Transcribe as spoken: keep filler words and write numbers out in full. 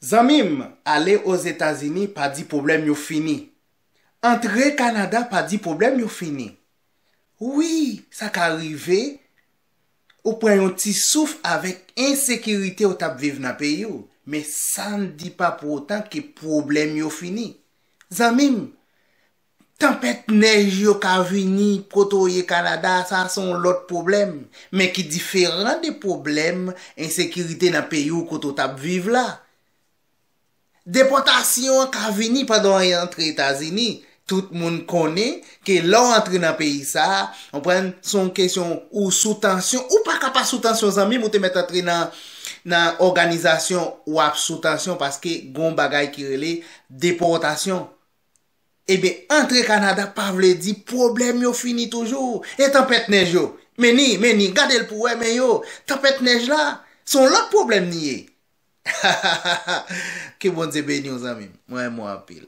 Zanmi m, ale Ozetazini pa di pwoblèm yo fini. Antre Kanada pa di pwoblèm yo fini. Wi, sa ka rive, ou pran yon ti souf avèk ensekirite ou t ap viv nan peyi w, men sa n di pa pou otan ke pwoblèm yo fini. Zanmi m, tanpèt nèj yo ka vini kote w ye Kanada, sa se yon lòt pwoblèm, men ki diferan de pwoblèm ensekirite nan peyi w kote w t ap viv la. Depòtasyon an ka vini pandan w antre Etazini. Tout moun konnen ke lè w antre nan peyi sa a, w konprann, se yon kesyon ou sou tansyon. Ou pa ka pa sou tansyon, zanmi m, ou te mèt antre nan, nan òganizasyon, w ap sou tansyon paske gon bagay ki rele depòtasyon. Ebyen, antre Kanada pa vle di pwoblèm yo fini toujou. E tanpèt nèj yo? Men ni, men ni, gade l pou w wè, men yo, tanpèt nèj la, se yon lòt pwoblèm li ye. Ke Bondye beni w, zanmi m. Mwen renmen w anpil.